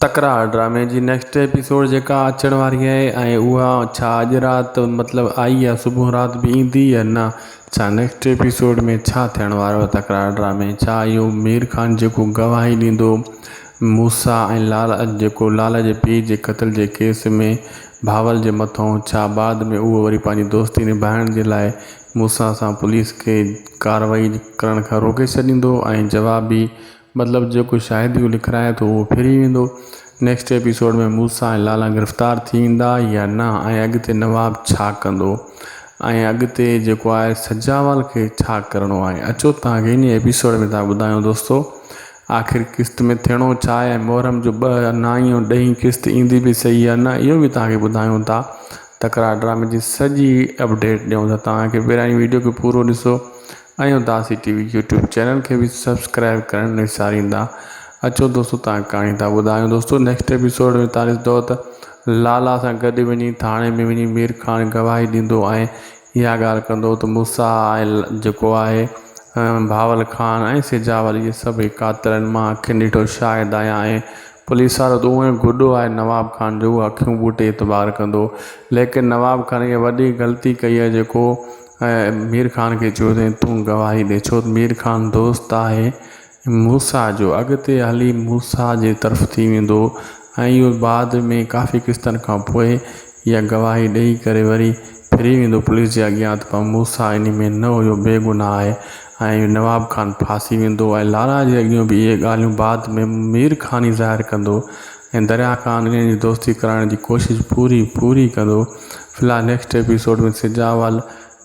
تڪرار ڊرامي جي نيڪسٽ ايپيسوڊ جيڪا اچڻ واري آهي ۽ اها ڇا اڄ رات مطلب آئي يا صبح رات به ايندي يا نه ڇا نيڪسٽ ايپيسوڊ ۾ ڇا ٿيڻ وارو آهي تڪرار ڊرامي ڇا اهو مير خان جيڪو گواهي ڏيندو موسيٰ ۽ لال جيڪو لال جي پيء جي قتل جي ڪيس ۾ بھاول جي مٿو ڇا بعد ۾ اهو وري پنهنجي دوستي نڀائڻ جي لاء موسيٰ سان پوليس کي ڪارروائي ڪرڻ کان روڪي ڇڏيندو ۽ جوابي مطلب جيڪو شاهديون لکرائي ٿو اهو ڦري ويندو. نيڪسٽ ايپيسوڊ ۾ موسيٰ ۽ لالا گرفتار ٿي ويندا يا نه ۽ اڳتي نواب ڇا ڪندو ۽ اڳتي جيڪو آهي سجاول کي ڇا ڪرڻو آهي اچو توهان کي انهي ايپيسوڊ ۾ ٿا ٻڌايون دوستو آخر قسط ۾ ٿيڻو ڇا آهي ۽ محرم جو ٻه نائين ۽ ڏهين قسط ايندي به صحيح يا نه اهو به توهان کي ٻڌايون ٿا تڪرار ڊرامي جي سڄي اپڊيٽ ڏيون ٿا توهان کي پهريان ويڊيو کي پورو ڏسو ۽ Udasi T V YouTube channel کي به سبسڪرائب ڪرڻ نه وساريندا اچو دوستو تان ڪهاڻي ٿا ٻڌايون دوستو نيڪسٽ ايپيسوڊ ۾ تان ڏسندو ته لالا سان گڏ وڃي ٿاڻي ۾ وڃي مير خان گواهي ڏيندو ۽ اها ڳالهه ڪندو ته موسيٰ ۽ جيڪو آهي بهاول خان ۽ سجاول اهي سڀئي قاتل آهن مان اکين ڏٺو شاهد آهيان ۽ پوليس وارو ته اونئن ئي گڏو آهي نواب خان جو اهو اکيون ٻوٽي اعتبار ڪندو ليڪن نواب خان اها وڏي غلطي ڪئي آهي جيڪو مير خان کي چيو اٿائين تون گواهي ڏي ڇو ته مير خان دوست آهي موسيٰ جو اڳتي هلي موسيٰ جي طرف ٿي ويندو ۽ اهو بعد ۾ ڪافي قسطن کان پوء اها گواهي ڏئي ڪري وري ڦري ويندو پوليس جي اڳيان ته موسيٰ انهي ۾ نه هيو بيگناهه آهي ۽ نواب خان ڦاسي ويندو ۽ لالا جي اڳيون به اهي ڳالهيون بعد ۾ مير خان ئي ظاهر ڪندو ۽ دريا خان انهن جي دوستي ڪرائڻ جي ڪوشش پوري پوري ڪندو. في الحال نيڪسٽ ايپيسوڊ ۾ سجاول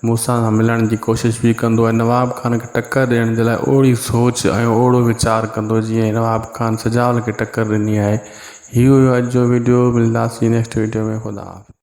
موسيٰ سان ملڻ جي ڪوشش به ڪندو ۽ نواب خان کي ٽڪر ڏيڻ جي لاء اوڙي سوچ ۽ اوڙو ويچار ڪندو جيئن نواب خان سجاول کي ٽڪر ڏني آهي. هي هيو اڄ جو وڊيو ملنداسين نيڪسٽ وڊيو ۾ خدا حافظ.